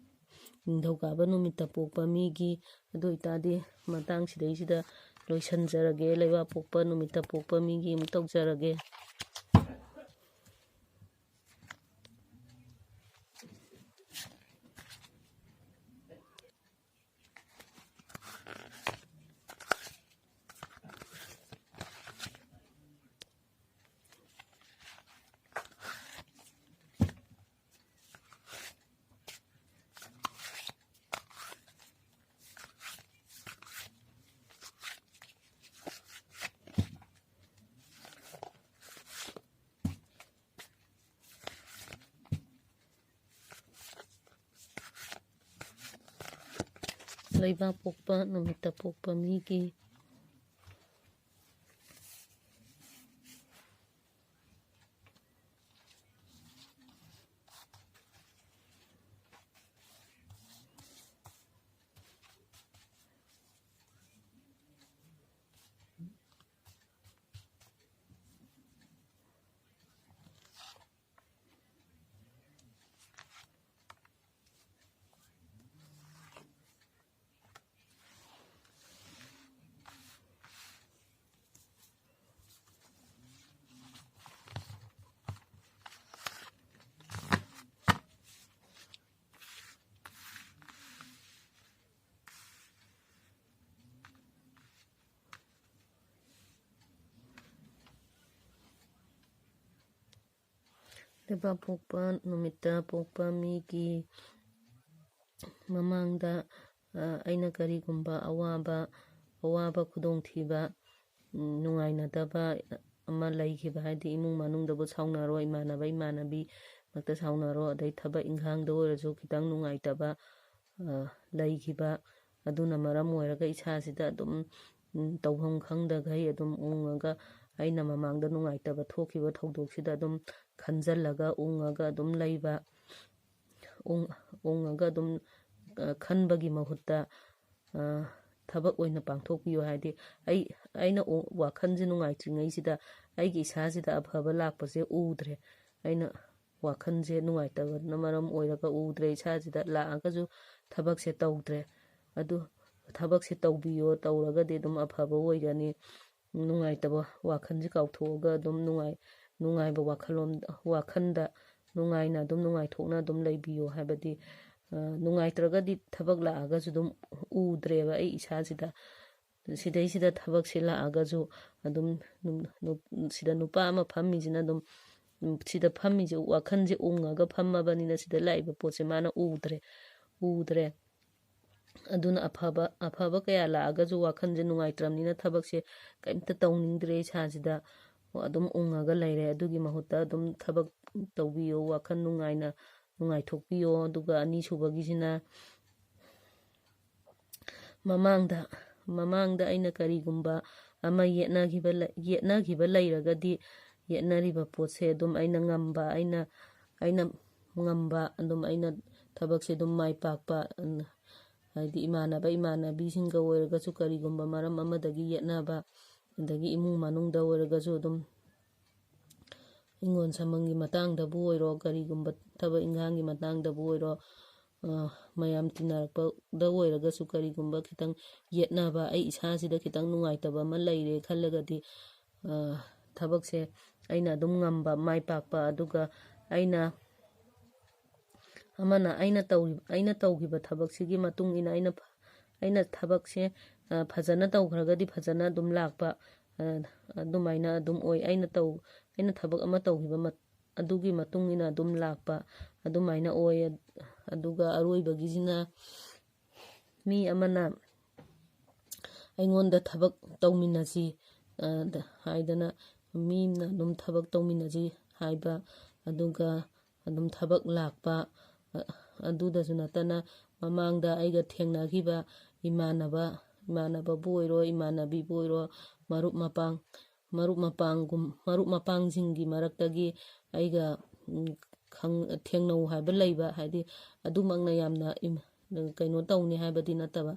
ꯅꯤꯡꯊꯧꯀꯥꯕ ꯅꯨꯃꯤꯠꯇ ꯄꯣꯛꯄ ꯃꯤꯒꯤ꯫ ꯑꯗꯨ ꯑꯣꯏꯇꯥꯔꯗꯤ ꯃꯇꯥꯡꯁꯤꯗꯩꯁꯤꯗ ꯂꯣꯏꯁꯤꯟꯖꯔꯒꯦ꯫ ꯂꯩꯕꯥꯛꯄꯣꯛꯄ ꯅꯨꯃꯤꯠꯇ ꯄꯣꯛꯄ ꯃꯤꯒꯤ ꯑꯃꯨꯛ ꯇꯧꯖꯔꯒꯦ꯫ ꯂꯩꯕꯥꯛ ꯄꯣꯛꯄ ꯅꯨꯃꯤꯠꯇ ꯄꯣꯛꯄ ꯃꯤꯒꯤ꯫ ꯂꯩꯕꯥꯛ ꯄꯣꯛꯄ ꯅꯨꯃꯤꯠꯇ ꯄꯣꯛꯄ ꯃꯤꯒꯤ ꯃꯃꯥꯡꯗ, ꯑ, ꯑꯩꯅ ꯀꯔꯤꯒꯨꯝꯕ ꯑꯋꯥꯕ, ꯑꯋꯥꯕ ꯈꯨꯗꯣꯡꯊꯤꯕ, ꯎꯝ, ꯅꯨꯡꯉꯥꯏꯅꯗꯕ, ꯑꯃ ꯂꯩꯈꯤꯕ, ꯍꯥꯏꯗꯤ ꯏꯃꯨꯡ ꯃꯅꯨꯡꯗꯕꯨ ꯁꯥꯎꯅꯔꯣ, ꯏꯃꯥꯟꯅꯕ ꯏꯃꯥꯟꯅꯕꯤ ꯃꯛꯇ ꯁꯥꯎꯅꯔꯣ, ꯑꯗꯩ ꯊꯕꯛ ꯏꯪꯈꯥꯡꯗ ꯑꯣꯏꯔꯁꯨ ꯈꯤꯇꯪ ꯅꯨꯡꯉꯥꯏꯇꯕ, ꯑ, ꯂꯩꯈꯤꯕ, ꯑꯗꯨꯅ ꯃꯔꯝ ꯑꯣꯏꯔꯒ ꯏꯁꯥꯁꯤꯗ ꯑꯗꯨꯝ, ꯎꯝ, ꯇꯧꯐꯝ ꯈꯪꯗꯈꯩ ꯑꯗꯨꯝ ꯎꯪꯉꯒ, ꯑꯩꯅ ꯃꯃꯥꯡꯗ ꯅꯨꯡꯉꯥꯏꯇꯕ ꯊꯣꯛꯈꯤꯕ ꯊꯧꯗꯣꯛꯁꯤꯗ ꯑꯗꯨꯝ ꯈꯟꯖꯜꯂꯒ ꯎꯪꯉꯒ ꯑꯗꯨꯝ ꯂꯩꯕ, ꯎꯪ-, ꯎꯪꯉꯒ ꯑꯗꯨꯝ, ꯑ, ꯈꯟꯕꯒꯤ ꯃꯍꯨꯠꯇ, ꯑ, ꯊꯕꯛ ꯑꯣꯏꯅ ꯄꯥꯡꯊꯣꯛꯄꯤꯌꯨ꯫ ꯍꯥꯏꯗꯤ ꯑꯩ, ꯑꯩꯅ ꯎ-, ꯋꯥꯈꯜꯁꯦ ꯅꯨꯡꯉꯥꯏꯇ꯭ꯔꯤꯉꯩꯁꯤꯗ ꯑꯩꯒꯤ ꯏꯁꯥꯁꯤꯗ ꯑꯐꯕ ꯂꯥꯛꯄꯁꯦ ꯎꯗ꯭ꯔꯦ꯫ ꯑꯩꯅ ꯋꯥꯈꯜꯁꯦ ꯅꯨꯡꯉꯥꯏꯇꯕꯅ ꯃꯔꯝ ꯑꯣꯏꯔꯒ ꯎꯗ꯭ꯔꯦ꯫ ꯏꯁꯥꯁꯤꯗ ꯂꯥꯛꯑꯒꯁꯨ ꯊꯕꯛꯁꯦ ꯇꯧꯗ꯭ꯔꯦ꯫ ꯑꯗꯨ ꯊꯕꯛꯁꯦ ꯇꯧꯕꯤꯌꯣ, ꯇꯧꯔꯒꯗꯤ ꯑꯗꯨꯝ ꯑꯐꯕ ꯑꯣꯏꯒꯅꯤ꯫ ꯅꯨꯡꯉꯥꯏꯇꯕ ꯋꯥꯈꯜꯁꯦ ꯀꯥꯎꯊꯣꯛꯑꯒ ꯑꯗꯨꯝ ꯅꯨꯡꯉꯥꯏ-, ꯅꯨꯡꯉꯥꯏꯕ ꯋꯥꯈꯜꯂꯣꯝ, ꯋꯥꯈꯜꯗ ꯅꯨꯡꯉꯥꯏꯅ ꯑꯗꯨꯝ ꯅꯨꯡꯉꯥꯏꯊꯣꯛꯅ ꯑꯗꯨꯝ ꯂꯩꯕꯤꯌꯣ꯫ ꯍꯥꯏꯕꯗꯤ, ꯑ, ꯅꯨꯡꯉꯥꯏꯇ꯭ꯔꯒꯗꯤ ꯊꯕꯛ ꯂꯥꯛꯑꯒꯁꯨ ꯑꯗꯨꯝ ꯎꯗ꯭ꯔꯦꯕ ꯑꯩ ꯏꯁꯥꯁꯤꯗ꯫ ꯁꯤꯗꯩꯁꯤꯗ ꯊꯕꯛꯁꯦ ꯂꯥꯛꯑꯒꯁꯨ ꯑꯗꯨꯝ ꯅꯨ-, ꯅꯨ-, ꯁꯤꯗ ꯅꯨꯄꯥ ꯑꯃ ꯐꯝꯃꯤꯁꯤꯅ ꯑꯗꯨꯝ, ꯎꯝ, ꯁꯤꯗ ꯐꯝꯃꯤꯁꯦ ꯋꯥꯈꯜꯁꯦ ꯎꯡꯉꯒ ꯐꯝꯃꯕꯅꯤꯅ ꯁꯤꯗ ꯂꯥꯛꯏꯕ ꯄꯣꯠꯁꯦ ꯃꯥꯅ ꯎꯗ꯭ꯔꯦ, ꯎꯗ꯭ꯔꯦ꯫ ꯑꯗꯨꯅ ꯑꯐꯕ, ꯑꯐꯕ ꯀꯌꯥ ꯂꯥꯛꯑꯒꯁꯨ ꯋꯥꯈꯜꯁꯦ ꯅꯨꯡꯉꯥꯏꯇ꯭ꯔꯕꯅꯤꯅ ꯊꯕꯛꯁꯦ ꯀꯔꯤꯝꯇ ꯇꯧꯅꯤꯡꯗ꯭ꯔꯦ ꯏꯁꯥꯁꯤꯗ꯫ ꯑꯗꯨꯝ ꯎꯡꯉꯒ ꯂꯩꯔꯦ꯫ ꯑꯗꯨꯒꯤ ꯃꯍꯨꯠꯇ ꯑꯗꯨꯝ ꯊꯕꯛ ꯇꯧꯕꯤꯌꯣ, ꯋꯥꯈꯜ ꯅꯨꯡꯉꯥꯏꯅ, ꯅꯨꯡꯉꯥꯏꯊꯣꯛꯄꯤꯌꯣ꯫ ꯑꯗꯨꯒ ꯑꯅꯤꯁꯨꯕꯒꯤꯁꯤꯅ ꯃꯃꯥꯡꯗ, ꯃꯃꯥꯡꯗ ꯑꯩꯅ ꯀꯔꯤꯒꯨꯝꯕ ꯑꯃ ꯌꯦꯠꯅꯈꯤꯕ ꯂꯩ-, ꯌꯦꯠꯅꯈꯤꯕ ꯂꯩꯔꯒꯗꯤ ꯌꯦꯠꯅꯔꯤꯕ ꯄꯣꯠꯁꯦ ꯑꯗꯨꯝ ꯑꯩꯅ ꯉꯝꯕ, ꯑꯩꯅ, ꯑꯩꯅ ꯉꯝꯕ, ꯑꯗꯨꯝ ꯑꯩꯅ ꯊꯕꯛꯁꯦ ꯑꯗꯨꯝ ꯃꯥꯏ ꯄꯥꯛꯄ, ꯎꯝ, ꯍꯥꯏꯗꯤ ꯏꯃꯥꯟꯅꯕ ꯏꯃꯥꯟꯅꯕꯤꯁꯤꯡꯒ ꯑꯣꯏꯔꯒꯁꯨ ꯀꯔꯤꯒꯨꯝꯕ ꯃꯔꯝ ꯑꯃꯗꯒꯤ ꯌꯦꯠꯅꯕ, ꯑꯗꯒꯤ ꯏꯃꯨꯡ ꯃꯅꯨꯡꯗ ꯑꯣꯏꯔꯒꯁꯨ ꯑꯗꯨꯝ ꯍꯤꯡꯒꯣꯜ ꯁꯝꯕꯜꯒꯤ ꯃꯇꯥꯡꯗꯕꯨ ꯑꯣꯏꯔꯣ, ꯀꯔꯤꯒꯨꯝꯕ ꯊꯕꯛ ꯏꯟꯈꯥꯡꯒꯤ ꯃꯇꯥꯡꯗꯕꯨ ꯑꯣꯏꯔꯣ, ꯑ, ꯃꯌꯥꯝ ꯇꯤꯟꯅꯔꯛꯄꯗ ꯑꯣꯏꯔꯒꯁꯨ ꯀꯔꯤꯒꯨꯝꯕ ꯈꯤꯇꯪ ꯌꯦꯠꯅꯕ, ꯑꯩ ꯏꯁꯥꯁꯤꯗ ꯈꯤꯇꯪ ꯅꯨꯡꯉꯥꯏꯇꯕ ꯑꯃ ꯂꯩꯔꯦ ꯈꯜꯂꯒꯗꯤ, ꯑ, ꯊꯕꯛꯁꯦ ꯑꯩꯅ ꯑꯗꯨꯝ ꯉꯝꯕ, ꯃꯥꯏ ꯄꯥꯛꯄ, ꯑꯗꯨꯒ ꯑꯩꯅ, ꯑꯃꯅ ꯑꯩꯅ ꯇꯧꯔꯤ-, ꯑꯩꯅ ꯇꯧꯈꯤꯕ ꯊꯕꯛꯁꯤꯒꯤ ꯃꯇꯨꯡ ꯏꯟꯅ ꯑꯩꯅ ꯐ-, ꯑꯩꯅ ꯊꯕꯛꯁꯦ, ꯑ, ꯐꯖꯅ ꯇꯧꯈ꯭ꯔꯒꯗꯤ ꯐꯖꯅ ꯑꯗꯨꯝ ꯂꯥꯛꯄ, ꯑ, ꯑꯗꯨꯃꯥꯏꯅ ꯑꯗꯨꯝ ꯑꯣꯏ꯫ ꯑꯩꯅ ꯇꯧ-, ꯑꯩꯅ ꯊꯕꯛ ꯑꯃ ꯇꯧꯈꯤꯕ ꯃꯠ-, ꯑꯗꯨꯒꯤ ꯃꯇꯨꯡ ꯏꯟꯅ ꯑꯗꯨꯝ ꯂꯥꯛꯄ ꯑꯗꯨꯃꯥꯏꯅ ꯑꯣꯏ꯫ ꯑꯗꯨꯒ ꯑꯔꯣꯏꯕꯒꯤꯁꯤꯅ ꯃꯤ ꯑꯃꯅ ꯑꯩꯉꯣꯟꯗ ꯊꯕꯛ ꯇꯧꯃꯤꯟꯅꯁꯤ, ꯑ, ꯗ-, ꯍꯥꯏꯗꯅ ꯃꯤꯅ ꯑꯗꯨꯝ ꯊꯕꯛ ꯇꯧꯃꯤꯟꯅꯁꯤ ꯍꯥꯏꯕ, ꯑꯗꯨꯒ ꯑꯗꯨꯝ ꯊꯕꯛ ꯂꯥꯛꯄ, ꯑ-, ꯑꯗꯨꯗꯁꯨ ꯅꯠꯇꯅ ꯃꯃꯥꯡꯗ ꯑꯩꯒ ꯊꯦꯡꯅꯈꯤꯕ ꯏꯃꯥꯟꯅꯕ, ꯏꯃꯥꯟꯅꯕꯕꯨ ꯑꯣꯏꯔꯣ, ꯏꯃꯥꯟꯅꯕꯤꯕꯨ ꯑꯣꯏꯔꯣ, ꯃꯔꯨꯞ ꯃꯄꯥꯡ, ꯃꯔꯨꯞ ꯃꯄꯥꯡꯒꯨꯝ-, ꯃꯔꯨꯞ ꯃꯄꯥꯡꯁꯤꯡꯒꯤ ꯃꯔꯛꯇꯒꯤ ꯑꯩꯒ, ꯎꯝ, ꯈꯪ-, ꯊꯦꯡꯅꯧ ꯍꯥꯏꯕ ꯂꯩꯕ, ꯍꯥꯏꯗꯤ ꯑꯗꯨꯃꯛꯅ ꯌꯥꯝꯅ ꯏꯝ-, ꯀꯩꯅꯣ ꯇꯧꯅꯤ ꯍꯥꯏꯕꯗꯤ ꯅꯠꯇꯕ꯫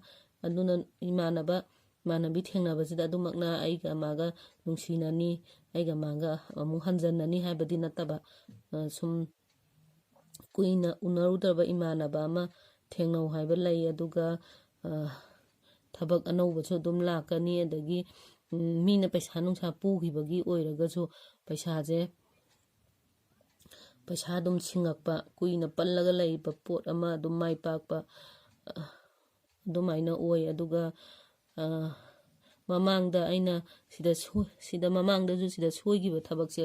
ꯑꯗꯨꯅ ꯏꯃꯥꯟꯅꯕ, ꯏꯃꯥꯟꯅꯕꯤ ꯊꯦꯡꯅꯕꯁꯤꯗ ꯑꯗꯨꯃꯛꯅ ꯑꯩꯒ ꯃꯥꯒ ꯅꯨꯡꯁꯤꯅꯅꯤ, ꯑꯩꯒ ꯃꯥꯒ ꯑꯃꯨꯛ ꯍꯟꯖꯟꯅꯅꯤ ꯍꯥꯏꯕꯗꯤ ꯅꯠꯇꯕ꯫ ꯑ, ꯁꯨꯝ ꯀꯨꯏꯅ ꯎꯅꯔꯨꯗ꯭ꯔꯕ ꯏꯃꯥꯟꯅꯕ ꯑꯃ ꯊꯦꯡꯅꯧ ꯍꯥꯏꯕ ꯂꯩ꯫ ꯑꯗꯨꯒ, ꯑ, ꯊꯕꯛ ꯑꯅꯧꯕꯁꯨ ꯑꯗꯨꯝ ꯂꯥꯛꯀꯅꯤ꯫ ꯑꯗꯒꯤ, ꯎꯝ, ꯃꯤꯅ ꯄꯩꯁꯥ ꯅꯨꯡꯁꯥ ꯄꯨꯈꯤꯕꯒꯤ ꯑꯣꯏꯔꯒꯁꯨ ꯄꯩꯁꯥꯁꯦ, ꯄꯩꯁꯥ ꯑꯗꯨꯝ ꯁꯤꯡꯉꯛꯄ, ꯀꯨꯏꯅ ꯄꯜꯂꯒ ꯂꯩꯕ ꯄꯣꯠ ꯑꯃ ꯑꯗꯨꯝ ꯃꯥꯏ ꯄꯥꯛꯄ, ꯑ, ꯑꯗꯨꯃꯥꯏꯅ ꯑꯣꯏ꯫ ꯑꯗꯨꯒ, ꯑ, ꯃꯃꯥꯡꯗ ꯑꯩꯅ ꯁꯤꯗ ꯁꯣ-, ꯁꯤꯗ ꯃꯃꯥꯡꯗꯁꯨ ꯁꯤꯗ ꯁꯣꯏꯈꯤꯕ ꯊꯕꯛꯁꯦ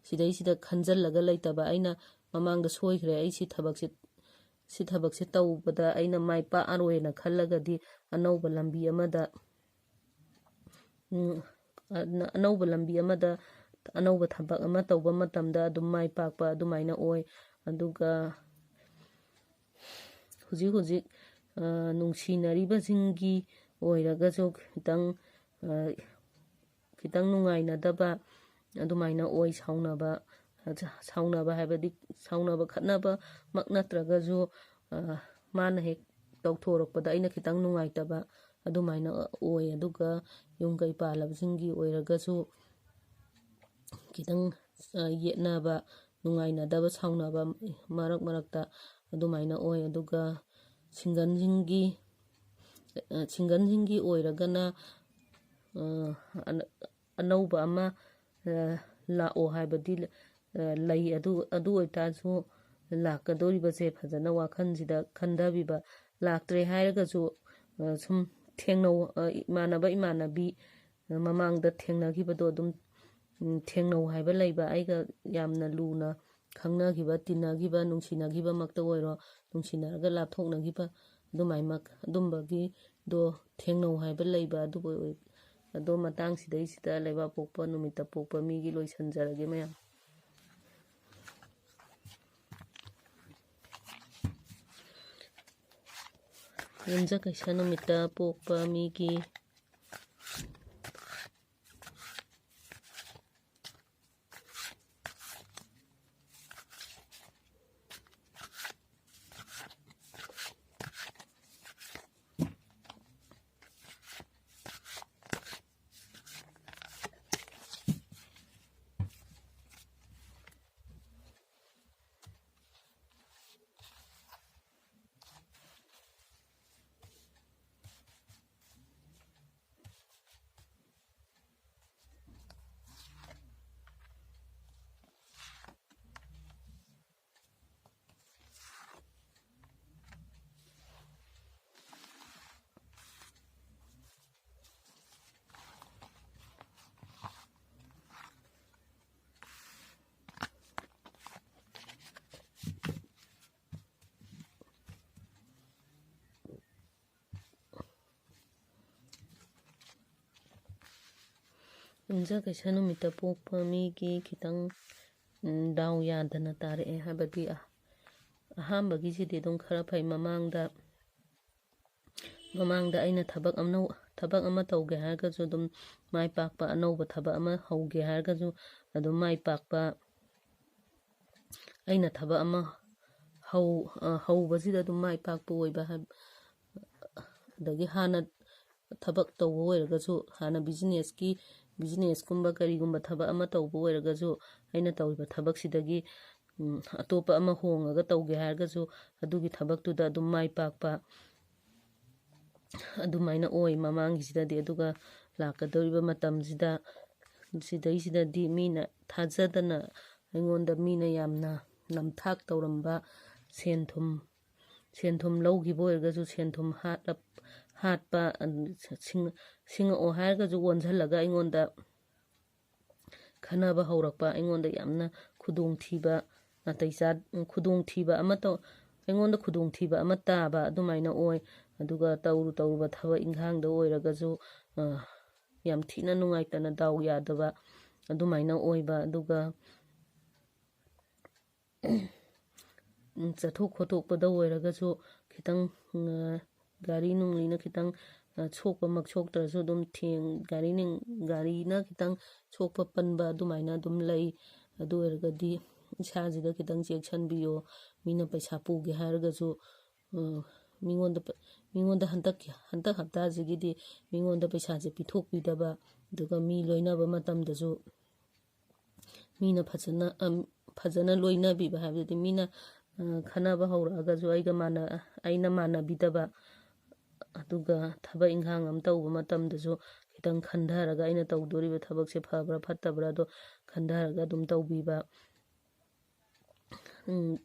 ꯁꯤꯗꯩꯁꯤꯗ ꯈꯟꯖꯜꯂꯒ ꯂꯩꯇꯕ, ꯑꯩꯅ ꯃꯃꯥꯡꯗ ꯁꯣꯏꯈ꯭ꯔꯦ, ꯑꯩ ꯁꯤ ꯊꯕꯛꯁꯦ, ꯁꯤ ꯊꯕꯛꯁꯦ ꯇꯧꯕꯗ ꯑꯩꯅ ꯃꯥꯏ ꯄꯥꯛꯑꯔꯣꯏꯅ ꯈꯜꯂꯒꯗꯤ ꯑꯅꯧꯕ ꯂꯝꯕꯤ ꯑꯃꯗ, ꯎꯝ, ꯑꯅ-, ꯑꯅꯧꯕ ꯂꯝꯕꯤ ꯑꯃꯗ, ꯑꯅꯧꯕ ꯊꯕꯛ ꯑꯃ ꯇꯧꯕ ꯃꯇꯝꯗ ꯑꯗꯨꯝ ꯃꯥꯏ ꯄꯥꯛꯄ ꯑꯗꯨꯃꯥꯏꯅ ꯑꯣꯏ꯫ ꯑꯗꯨꯒ ꯍꯧꯖꯤꯛ ꯍꯧꯖꯤꯛ, ꯑ, ꯅꯨꯡꯁꯤꯅꯔꯤꯕꯁꯤꯡꯒꯤ ꯑꯣꯏꯔꯒꯁꯨ ꯈꯤꯇꯪ, ꯑ, ꯈꯤꯇꯪ ꯅꯨꯡꯉꯥꯏꯅꯗꯕ ꯑꯗꯨꯃꯥꯏꯅ ꯑꯣꯏ꯫ ꯁꯥꯎꯅꯕ, ꯁꯥꯎꯅꯕ ꯍꯥꯏꯕꯗꯤ ꯁꯥꯎꯅꯕ ꯈꯠꯅꯕꯃꯛ ꯅꯠꯇ꯭ꯔꯒꯁꯨ, ꯑ, ꯃꯥꯅ ꯍꯦꯛ ꯇꯧꯊꯣꯔꯛꯄꯗ ꯑꯩꯅ ꯈꯤꯇꯪ ꯅꯨꯡꯉꯥꯏꯇꯕ ꯑꯗꯨꯃꯥꯏꯅ ꯑꯣꯏ꯫ ꯑꯗꯨꯒ ꯌꯨꯝ ꯀꯩ ꯄꯥꯜꯂꯕꯁꯤꯡꯒꯤ ꯑꯣꯏꯔꯒꯁꯨ ꯈꯤꯇꯪ, ꯑ, ꯌꯦꯠꯅꯕ, ꯅꯨꯡꯉꯥꯏꯅꯗꯕ, ꯁꯥꯎꯅꯕ ꯃꯔꯛ ꯃꯔꯛꯇ ꯑꯗꯨꯃꯥꯏꯅ ꯑꯣꯏ꯫ ꯑꯗꯨꯒ ꯁꯤꯡꯒꯜꯁꯤꯡꯒꯤ, ꯑ, ꯁꯤꯡꯒꯜꯁꯤꯡꯒꯤ ꯑꯣꯏꯔꯒꯅ, ꯑ, ꯑꯅ-, ꯑꯅꯧꯕ ꯑꯃ, ꯑ, ꯂꯥꯛꯑꯣ ꯍꯥꯏꯕꯗꯤ, ꯑ, ꯂꯩ꯫ ꯑꯗꯨ, ꯑꯗꯨ ꯑꯣꯏꯇꯥꯔꯁꯨ ꯂꯥꯛꯀꯗꯧꯔꯤꯕꯁꯦ ꯐꯖꯅ ꯋꯥꯈꯜꯁꯤꯗ ꯈꯟꯊꯕꯤꯕ꯫ ꯂꯥꯛꯇ꯭ꯔꯦ ꯍꯥꯏꯔꯒꯁꯨ, ꯑ, ꯁꯨꯝ ꯊꯦꯡꯅꯧ, ꯑ, ꯏꯃꯥꯟꯅꯕ ꯏꯃꯥꯟꯅꯕꯤ ꯃꯃꯥꯡꯗ ꯊꯦꯡꯅꯈꯤꯕꯗꯣ ꯑꯗꯨꯝ, ꯎꯝ, ꯊꯦꯡꯅꯧ ꯍꯥꯏꯕ ꯂꯩꯕ, ꯑꯩꯒ ꯌꯥꯝꯅ ꯂꯨꯅ ꯈꯪꯅꯈꯤꯕ, ꯇꯤꯟꯅꯈꯤꯕ, ꯅꯨꯡꯁꯤꯅꯈꯤꯕꯃꯛꯇ ꯑꯣꯏꯔꯣ, ꯅꯨꯡꯁꯤꯅꯔꯒ ꯂꯥꯞꯊꯣꯛꯅꯈꯤꯕ ꯑꯗꯨꯃꯥꯏꯃꯛ, ꯑꯗꯨꯝꯕꯒꯤꯗꯣ ꯊꯦꯡꯅꯧ ꯍꯥꯏꯕ ꯂꯩꯕ, ꯑꯗꯨꯕꯨ ꯑꯣꯏ-, ꯑꯗꯣ ꯃꯇꯥꯡꯁꯤꯗꯩꯁꯤꯗ ꯂꯩꯕꯥꯛꯄꯣꯛꯄ ꯅꯨꯃꯤꯠꯇ ꯄꯣꯛꯄ ꯃꯤꯒꯤ ꯂꯣꯏꯁꯤꯟꯖꯔꯒꯦ ꯃꯌꯥꯝ꯫ ꯌꯨꯝꯖꯀꯩꯁ ꯅꯨꯃꯤꯠꯇ ꯄꯣꯛꯄ ꯃꯤꯒꯤ ꯌꯨꯝꯖꯀꯩꯁ ꯅꯨꯃꯤꯠꯇ ꯄꯣꯛꯄ ꯃꯤꯒꯤ ꯈꯤꯇꯪ, ꯎꯝ, ꯗꯥꯎ ꯌꯥꯗꯅ ꯇꯥꯔꯛꯑꯦ꯫ ꯍꯥꯏꯕꯗꯤ ꯑ-, ꯑꯍꯥꯟꯕꯒꯤꯁꯤꯗꯤ ꯑꯗꯨꯝ ꯈꯔ ꯐꯩ꯫ ꯃꯃꯥꯡꯗ, ꯃꯃꯥꯡꯗ ꯑꯩꯅ ꯊꯕꯛ ꯑꯅꯧ-, ꯊꯕꯛ ꯑꯃ ꯇꯧꯒꯦ ꯍꯥꯏꯔꯒꯁꯨ ꯑꯗꯨꯝ ꯃꯥꯏ ꯄꯥꯛꯄ, ꯑꯅꯧꯕ ꯊꯕꯛ ꯑꯃ ꯍꯧꯒꯦ ꯍꯥꯏꯔꯒꯁꯨ ꯑꯗꯨꯝ ꯃꯥꯏ ꯄꯥꯛꯄ, ꯑꯩꯅ ꯊꯕꯛ ꯑꯃ ꯍꯧ-, ꯑ, ꯍꯧꯕꯁꯤꯗ ꯑꯗꯨꯝ ꯃꯥꯏ ꯄꯥꯛꯄ ꯑꯣꯏꯕ ꯍꯥꯏꯕ, ꯑꯗꯒꯤ ꯍꯥꯟꯅ ꯊꯕꯛ ꯇꯧꯕ ꯑꯣꯏꯔꯒꯁꯨ, ꯍꯥꯟꯅ ꯕꯤꯖꯤꯅꯦꯁꯀꯤ, ꯕꯤꯖꯤꯅꯦꯁꯀꯨꯝꯕ ꯀꯔꯤꯒꯨꯝꯕ ꯊꯕꯛ ꯑꯃ ꯇꯧꯕ ꯑꯣꯏꯔꯒꯁꯨ, ꯑꯩꯅ ꯇꯧꯔꯤꯕ ꯊꯕꯛꯁꯤꯗꯒꯤ, ꯎꯝ, ꯑꯇꯣꯞꯄ ꯑꯃ ꯍꯣꯡꯉꯒ ꯇꯧꯒꯦ ꯍꯥꯏꯔꯒꯁꯨ, ꯑꯗꯨꯒꯤ ꯊꯕꯛꯇꯨꯗ ꯑꯗꯨꯝ ꯃꯥꯏ ꯄꯥꯛꯄ ꯑꯗꯨꯃꯥꯏꯅ ꯑꯣꯏ ꯃꯃꯥꯡꯒꯤꯁꯤꯗꯗꯤ꯫ ꯑꯗꯨꯒ ꯂꯥꯛꯀꯗꯧꯔꯤꯕ ꯃꯇꯝꯁꯤꯗ, ꯁꯤꯗꯩꯁꯤꯗꯗꯤ ꯃꯤꯅ ꯊꯥꯖꯗꯅ ꯑꯩꯉꯣꯟꯗ ꯃꯤꯅ ꯌꯥꯝꯅ ꯅꯝꯊꯥꯛ ꯇꯧꯔꯝꯕ, ꯁꯦꯟ ꯊꯨꯝ, ꯁꯦꯟ ꯊꯨꯝ ꯂꯧꯈꯤꯕ ꯑꯣꯏꯔꯒꯁꯨ ꯁꯦꯟ ꯊꯨꯝ ꯍꯥꯠꯂꯞ-, ꯍꯥꯠꯄ, ꯑꯗꯨ ꯁꯤꯡ-, ꯁꯤꯡꯉꯛꯑꯣ ꯍꯥꯏꯔꯒꯁꯨ ꯑꯣꯟꯁꯤꯜꯂꯒ ꯑꯩꯉꯣꯟꯗ ꯈꯟꯅꯕ ꯍꯧꯔꯛꯄ, ꯑꯩꯉꯣꯟꯗ ꯌꯥꯝꯅ ꯈꯨꯗꯣꯡꯊꯤꯕ, ꯅꯥꯇꯩ ꯆꯥ-, ꯈꯨꯗꯣꯡꯊꯤꯕ ꯑꯃ ꯇꯧ-, ꯑꯩꯉꯣꯟꯗ ꯈꯨꯗꯣꯡꯊꯤꯕ ꯑꯃ ꯇꯥꯕ ꯑꯗꯨꯃꯥꯏꯅ ꯑꯣꯏ꯫ ꯑꯗꯨꯒ ꯇꯧꯔꯨ ꯇꯧꯔꯨꯕ ꯊꯕꯛ ꯏꯪꯈꯥꯡꯗ ꯑꯣꯏꯔꯒꯁꯨ, ꯑ, ꯌꯥꯝ ꯊꯤꯅ ꯅꯨꯡꯉꯥꯏꯇꯅ ꯗꯥꯎ ꯌꯥꯗꯕ ꯑꯗꯨꯃꯥꯏꯅ ꯑꯣꯏꯕ꯫ ꯑꯗꯨꯒ ꯎꯝ, ꯆꯠꯊꯣꯛ ꯈꯣꯠꯇꯣꯛꯄꯗ ꯑꯣꯏꯔꯒꯁꯨ ꯈꯤꯇꯪ, ꯎꯝ, ꯒꯥꯔꯤ ꯅꯨꯡꯂꯤꯅ ꯈꯤꯇꯪ, ꯑ, ꯁꯣꯛꯄꯃꯛ ꯁꯣꯛꯇ꯭ꯔꯁꯨ ꯑꯗꯨꯝ ꯊꯦꯡ-, ꯒꯥꯔꯤ ꯅꯤꯡ-, ꯒꯥꯔꯤꯅ ꯈꯤꯇꯪ ꯁꯣꯛꯄ ꯄꯟꯕ ꯑꯗꯨꯃꯥꯏꯅ ꯑꯗꯨꯝ ꯂꯩ꯫ ꯑꯗꯨ ꯑꯣꯏꯔꯒꯗꯤ ꯏꯁꯥꯁꯤꯗ ꯈꯤꯇꯪ ꯆꯦꯛꯁꯤꯟꯕꯤꯌꯣ꯫ ꯃꯤꯅ ꯄꯩꯁꯥ ꯄꯨꯒꯦ ꯍꯥꯏꯔꯒꯁꯨ, ꯑ, ꯃꯤꯉꯣꯟꯗ ꯄ-, ꯃꯤꯉꯣꯟꯗ ꯍꯟꯗꯛꯀꯤ, ꯍꯟꯗꯛ ꯍꯞꯇꯥꯁꯤꯒꯤꯗꯤ ꯃꯤꯉꯣꯟꯗ ꯄꯩꯁꯥꯁꯦ ꯄꯤꯊꯣꯛꯄꯤꯗꯕ, ꯑꯗꯨꯒ ꯃꯤ ꯂꯣꯏꯅꯕ ꯃꯇꯝꯗꯁꯨ ꯃꯤꯅ ꯐꯖꯅ, ꯑꯝ, ꯐꯖꯅ ꯂꯣꯏꯅꯕꯤꯕ ꯍꯥꯏꯕꯗꯤ ꯃꯤꯅ, ꯑ, ꯈꯟꯅꯕ ꯍꯧꯔꯛꯑꯒꯁꯨ ꯑꯩꯒ ꯃꯥꯟꯅ-, ꯑꯩꯅ ꯃꯥꯟꯅꯕꯤꯗꯕ, ꯑꯗꯨꯒ ꯊꯕꯛ ꯏꯪꯈꯥꯡ ꯑꯃ ꯇꯧꯕ ꯃꯇꯝꯗꯁꯨ ꯈꯤꯇꯪ ꯈꯟꯊꯔꯒ ꯑꯩꯅ ꯇꯧꯗꯣꯔꯤꯕ ꯊꯕꯛꯁꯦ ꯐꯕ꯭ꯔꯥ ꯐꯠꯇꯕ꯭ꯔꯥꯗꯣ ꯈꯟꯊꯔꯒ ꯑꯗꯨꯝ ꯇꯧꯕꯤꯕ꯫ ꯎꯝ,